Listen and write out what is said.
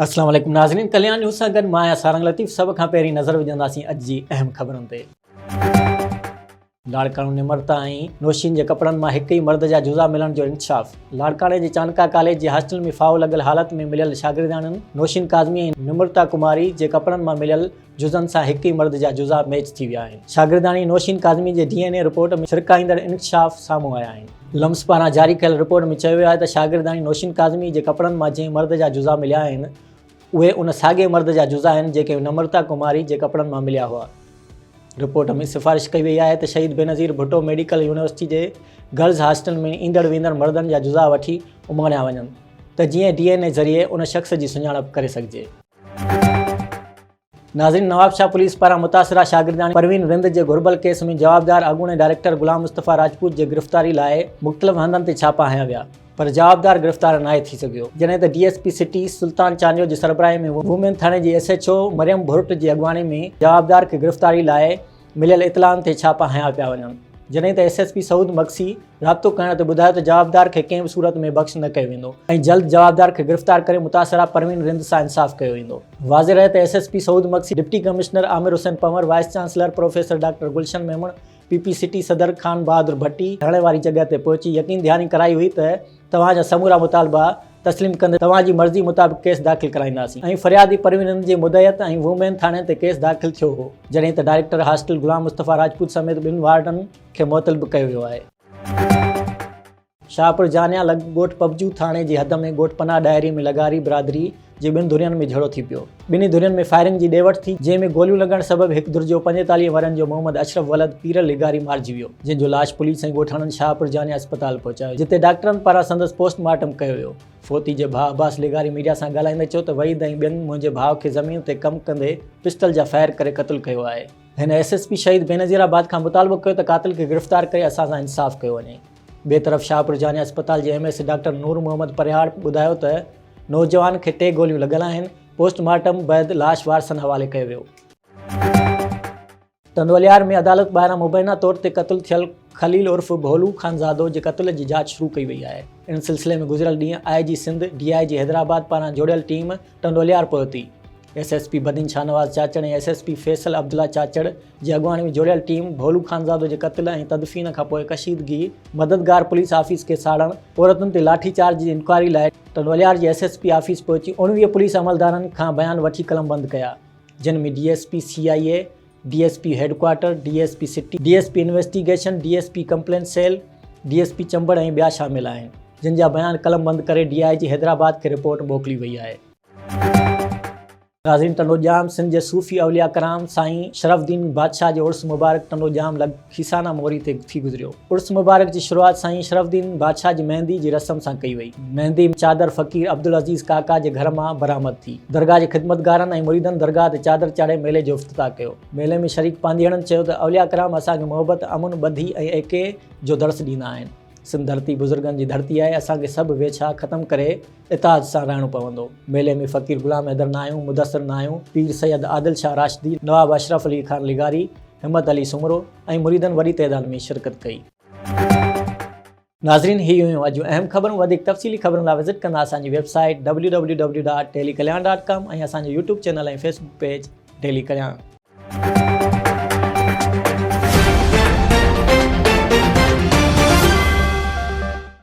اسلام عليڪم ناظرين ڪليان نيوز سان گڏ مان آهيان سارنگ لطيف سڀ کان پهرين نظر وجهنداسين اڄ جي اهم خبرن تي. لاڙڪاڻو نمرتا ۽ نوشين جي ڪپڙن مان هڪ ئي مرد جا جزا ملڻ جو انڪشاف لاڙڪاڻي جي چانڊڪا ڪاليج جي هاسٽل ۾ ڦاهو لڳل حالت ۾ مليل شاگردياڻين نوشين ڪاظمي ۽ نمرتا ڪماري جي ڪپڙن مان مليل جزن سان هڪ ئي مرد جا جزا ميچ ٿي ويا آهن. شاگردياڻي نوشين ڪاظمي جي ڊي اين اي رپورٽ ۾ ڇرڪائيندڙ انڪشاف سامهون آيا آهن. لمس پاران جاري ڪيل رپورٽ ۾ چيو ويو آهي ته شاگردياڻي نوشين ڪاظمي جي ڪپڙن مان جنهن مرد جا جزا مليا آهن اهي ان ساڳئي مرد جا جزا آهن جيڪي نمرتا ڪماري جي ڪپڙن مان مليا هئا. رپورٽ ۾ سفارش ڪئي وئي آهي ته شهيد بينظير ڀٽو ميڊيڪل يونيورسٽي جي گرلز هاسٽل ۾ ايندڙ ويندڙ مردن جا جزا وٺي اماڻيا وڃن ته جيئن ڊي اين اي ذريعي ان شخص جي سڃاڻپ ڪري سگهجي. ناظرين نوابشاهه پوليس پاران متاثره شاگردياڻي پروين رند جي گهربل ڪيس ۾ جوابدار اڳوڻي ڊائريڪٽر غلام مصطفيٰ راجپوت جي گرفتاري لاء مختلف هنڌن تي ڇاپا هنيا ويا پر جوابدار گرفتار ناهي ٿي سگهيو جڏهن ته D S P city Sultan Chandio جي سربراهي ۾ وومين ٿاڻي جي S H O Maryam Bhurt جي اڳواڻي ۾ جوابدار کي گرفتاري لاء مليل اطلاعن تي ڇاپا هنيا پيا وڃن جڏهن ته S S P Saud Magsi رابطو ڪرڻ تي ٻڌايو ته جوابدار کي ڪنهن به صورت ۾ بخش نه ڪيو ويندو ۽ جلد جوابدار کي گرفتار ڪري متاثره پروين رند سان انصاف ڪيو ويندو. واضح رهي ته S S P Saud Magsi, deputy commissioner Amir Hussain Panhwar, vice chancellor professor doctor Gulshan Memon, P P city صدر خان بهادر ڀٽي ڌرڻي واري جڳهه تي پهچي يقين ڌياني ڪرائي هئي ته توهان جا سمورا مطالبا تسليم ڪندي توهان جي مرضي مطابق ڪيس داخل ڪرائينداسين ۽ فريادي پروين جي مدعيت ۽ وومين ٿاڻي تي ڪيس داخل ٿيو هو جڏهن ته ڊائريڪٽر هاسٽل غلام مصطفيٰ راجپوت سميت ٻن وارڊن کي معطل به ڪيو ويو آهي. شاهپور جانيا لڳ ڳوٺ پبجو ٿاڻي جي حد ۾ ڳوٺ پناهه ڏاهري ۾ لغاري برادري جي ٻن ڌرين ۾ جهيڙو ٿي پيو. ٻنهي ڌرين ۾ فائرنگ جي ڏي وٺ ٿي، جنهن ۾ گوليون لڳڻ سبب هڪ ڌر جو 45 ورهين جو محمد اشرف ولد پيرل لغاري مارجي ويو، جنهن جو لاش پوليس ۽ ڳوٺاڻن شاهپور جانيا اسپتال پهچايو، جتي ڊاڪٽرن پاران سندس پوسٽ مارٽم ڪيو ويو. فوتي جي ڀاء عباس لغاري ميڊيا سان ڳالهائيندي چيو ته وحيد ۽ ٻين منهنجي ڀاء کي زمين تي ڪم ڪندي پسٽل جا فائر ڪري قتل ڪيو آهي. هن ايس ايس پي شهيد بينظير آباد کان مطالبو ڪيو ته قاتل کي گرفتار ڪري اسان سان انصاف ڪيو وڃي. ٻئي طرف شاهپور جانيا اسپتال جي M S doctor Noor Muhammad Parhiyar ٻڌايو ته نوجوان کي ٽي گوليون لڳل آهن، پوسٽ مارٽم بعد لاش وارثن حوالي ڪيو ويو. ٽنڊوالهيار ۾ عدالت ٻاهران مبينا طور تي قتل ٿيل خليل عرف ڀولو خانزادو جي قتل جي جاچ شروع ڪئي وئي آهي. ان سلسلي ۾ گذريل ڏينهن I G Sindh, D I G Hyderabad پاران جوڙيل ٽيم ٽنڊوالهيار پهتي. S S P Badin Shahnawaz Chachar ۽ S S P Faisal Abdullah Chachar جي اڳواڻي ۾ جوڙيل ٽيم ڀولو خانزادو جي قتل ۽ تدفين کانپوء ڪشيدگي، مددگار پوليس آفيس کي ساڙڻ، عورتن تي لاٺي چارج جي انڪوائري لاء ٽنڊوالهيار جي ايس ايس پي آفيس پهچي 19 پوليس عملدارن کان بيان وٺي قلمبند ڪيا جن ۾ D S P C I A, D S P headquarter, D S P city, D S P investigation, D S P complaint cell, D S P Chambar ۽ ٻيا شامل آهن جن جا بيان قلمبند ڪري ڊي I جي حيدرآباد کي رپورٽ موڪلي وئي آهي. ناظرين ٽنڊو ڄام سنڌ جي صوفي اولياء ڪرام سائين شرف الدين بادشاهه جو عرس مبارڪ ٽنڊو ڄام لڳ کيسانا موري تي ٿي گذريو. عرس مبارڪ جي شروعات سائين شرف الدين بادشاهه جي مهندي جي رسم سان ڪئي وئي. مهندي چادر فقير عبدالعزيز ڪاڪا جي گهر مان برآمد ٿي. درگاهه جي خدمتگارن ۽ مريدن درگاهه تي چادر چاڙهي ميلي جو افتتاح ڪيو. ميلي ۾ شريڪ پانڌيئڙن چيو ته اولياء ڪرام اسان کي محبت، امن، ٻڌي ۽ ايڪي جو درس ڏيندا آهن. سنڌ ڌرتي بزرگن جي ڌرتي آهي، اسان کي سڀ ويڇا ختم ڪري اتحاد سان رهڻو پوندو. ميلي ۾ فقير غلام حيدر ناهيون، مدثر ناهيون، پير سيد عادل شاهه راشدي، نواب اشرف علي خان لغاري، همت علي سومرو ۽ مريدن وڏي تعداد ۾ شرڪت ڪئي. ناظرين هي هيون اڄ جون اهم خبرون وڌيڪ تفصيلي خبرن لاء وزٽ ڪندا اسان جي web site www.dailykalyan.com ۽ اسان جو YouTube channel ۽ Facebook page daily Kalyan.